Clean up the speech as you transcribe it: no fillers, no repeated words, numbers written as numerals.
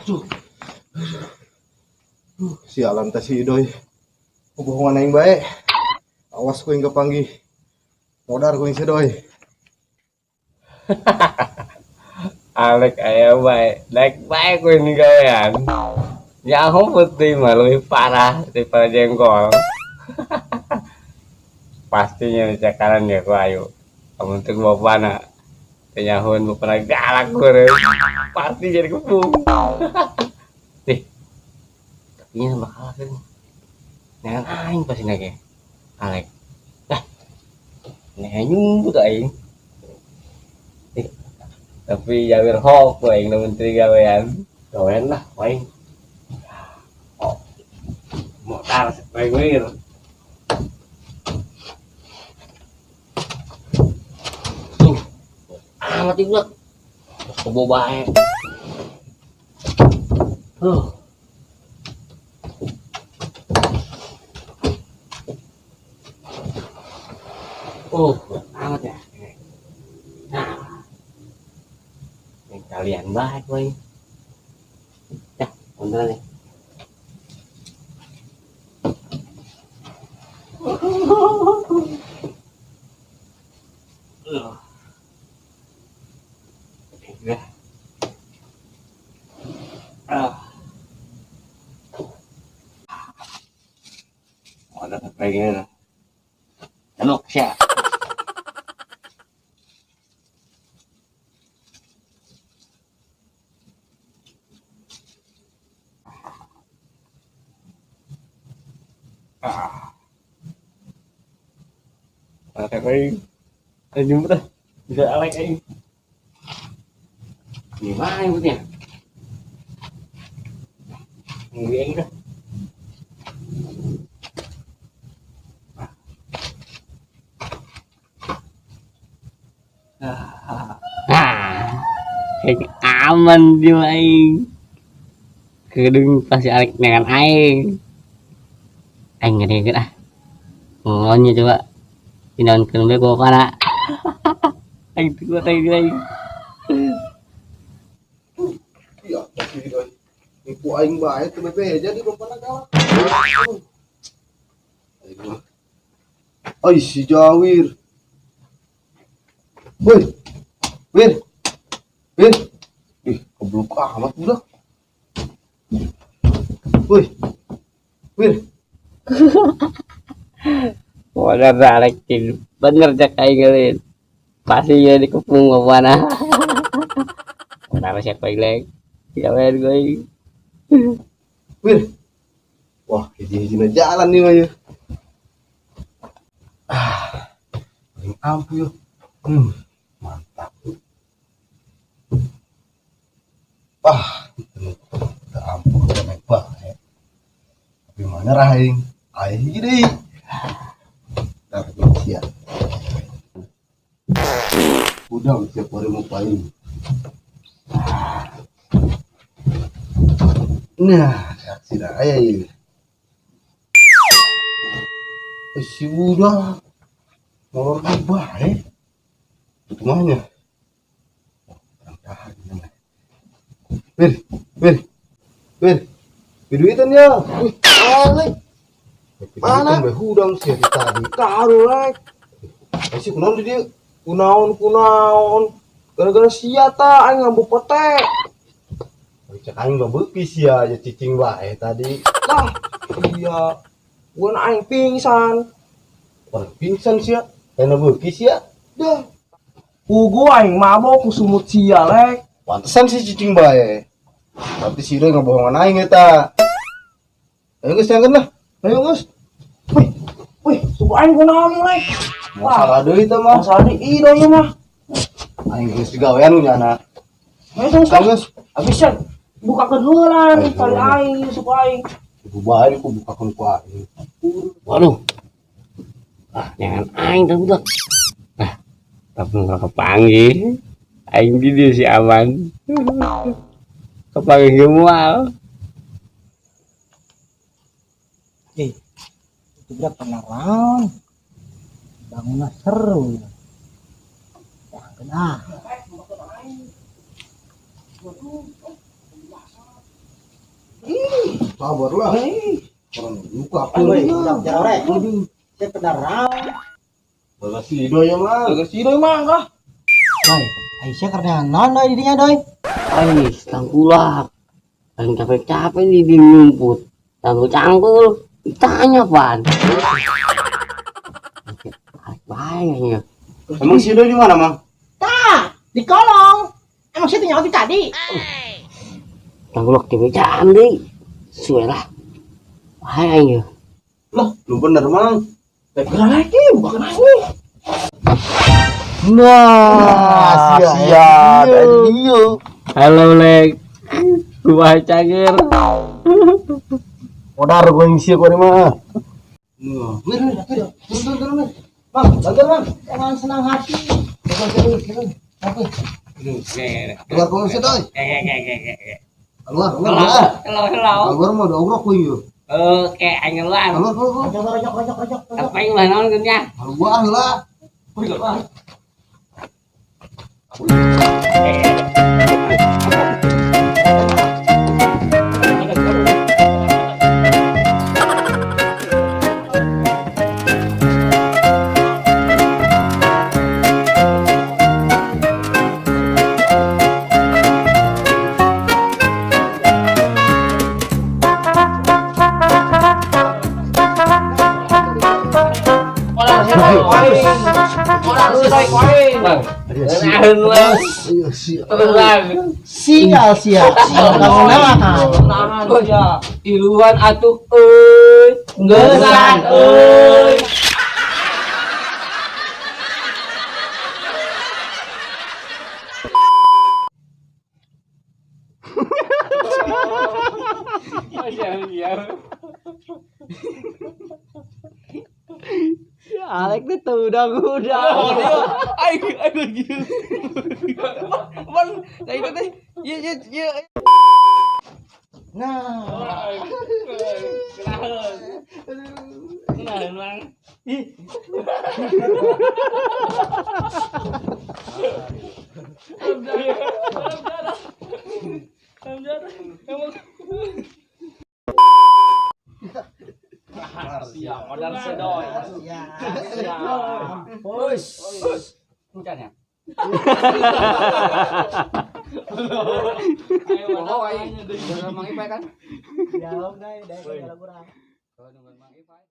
Aduh. Sialan teh si Idoy. Bohongan aing bae. Awas ku aing kapanggih. Modar ku aing si Idoy. Alek aya bae, daek bae ku ini gawean. Nyaho putih mah lebih parah daripada jengkol. Pastinya dicakaran ya ku ayu. Amun teu bapana. Teu nyahoeun bapana galak ku. Pasti jadi kepung. Ih. Tapi nya bakal kan. Neangan aing pasti ge. Alek. Lah. Neangan nyumput aing. Ih. Tapi jawir hok ku aing lamun teu gawean. Gawean lah ku aing. Oh. Motar aing wir. Tuh. Amat ieu budak. Kobo bae. Huh. Oh, amat ya. Nah. Ini kalian baik, boy. Ya, beneran nih. Ya. Ah. Ada pengen. Anok siya. Ah. Ada aing. Ada jemput ah. Bisa alek aing. Gimana jemputnya? Nunggu aing dah. Ah, kayak aman dia aing. Kedung pasti alek dengan aing. Aing ngeri ah. Ngonya coba. Inaon keun bae ku kana. Aing teu kuat aing aing. Iya, tapi doi. Nipu aing bae teu bebeja di bapana galak. Ai si Jawir. Woi. Wir. Wir. Ih, goblok amat budak. Woi. Wir. Wadah balik bener cak aing euy. Pasti ya dikepung bapana. Kenapa siapa aing lek? Gawean gue. Wir. Wah, hiji-hijina jalan nih mah yeuh. Ah. Paling ampuh yeuh. Mantap. Ah, udah ampuh udah naik bae. Tapi mana aing? Aing hiji deui. Ntar siap. Udah siap baru mau paling. Nah, reaksi dah aya ieu. Si udah molor di bae. Itu mahnya. Oh, kurang tahan ini mah. Wir, wir, wir. Duitan ya. Wih, Alek. Mana? Bae hudang sih di tadi. Taruh lek. Eh, si kunaon di dieu? Kunaon kunaon. Gara-gara sia ta aing ngambu pete. Cek aing mah beuki sia ya cicing bae tadi. Lah, iya. Gua aing pingsan. Orang pingsan sia. Karena beuki sia. Dah. Pugu aing mabok ku sumut sia lek. Pantesan si cicing bae. Berarti si Idoy ngebohongan aing eta. Ayo geus jangkeun lah. Ayo geus. Wih, wih, suku aing kunaon lek? Masalah deui teh mah. Masalah deui Idoy mah. Aing geus digawean nya anak. Ayo geus. Ayo geus. Abisan bukakeun heula Ayo, kali heula. aing suku aing. Ibu bae ku bukakeun ku aing. Waduh. Ah, jangan aing teh budak. Ah, tapi nggak kepanggih. Aing di dieu si aman. Kepanggih gemual. Itu budak peneran. Bangunnya seru ya. Jangan ah. Sabar lah. Orang luka aku. Udah jarore. Saya penaran. Bagas si Idoy ya mah. Gara si Idoy mah ah. Doi, Aisyah karena naon doi didinya doi. Ai, tangkulak. Aing capek-capek nih di ngumput. Cangkul-cangkul. Ditanya pan. Baik. Emang si Idoy di mana, Mang? Tah, di kolong. Emang saya tinggal tadi. Tangkulak di bejaan deui. Suwe lah. Bahaya aing ya. Lah, lu bener, Mang. Gerak lagi, bukan lagi. Nah, sia dari dia. Halo Lek. Kumaha cageur? Modar gue yang sia kau mah. Nah, mir, mir, mir. Turun, turun, turun, mir. Mang, bantuan, Mang. Jangan senang hati. Turun, turun, turun. Apa? Keluar kau sih, Doi. Keluar, keluar, keluar. Hello, hello. Keluar mau dogrok kuing yuk. Oke, aing keluar. Keluar, keluar, keluar. Rojok, rojok, rojok, rojok. Apa yang lah naon nya? Keluar lah. Bang. Naon lah. Iya, sia. Tenang. Sial, sial. Kamu naon? Iluan atuh euy. Geusan euy. Alek tuh tuh udah udah. Aing aing gitu. Man, nah itu teh. Iya iya iya. Nah, Siap, modal sedoy. ya. Siap. Bos. Bukan ya? Oh, aing. Mang Ipai kan? Jauh deh, deh, kurang. Kalau nungguin Mang Ipai.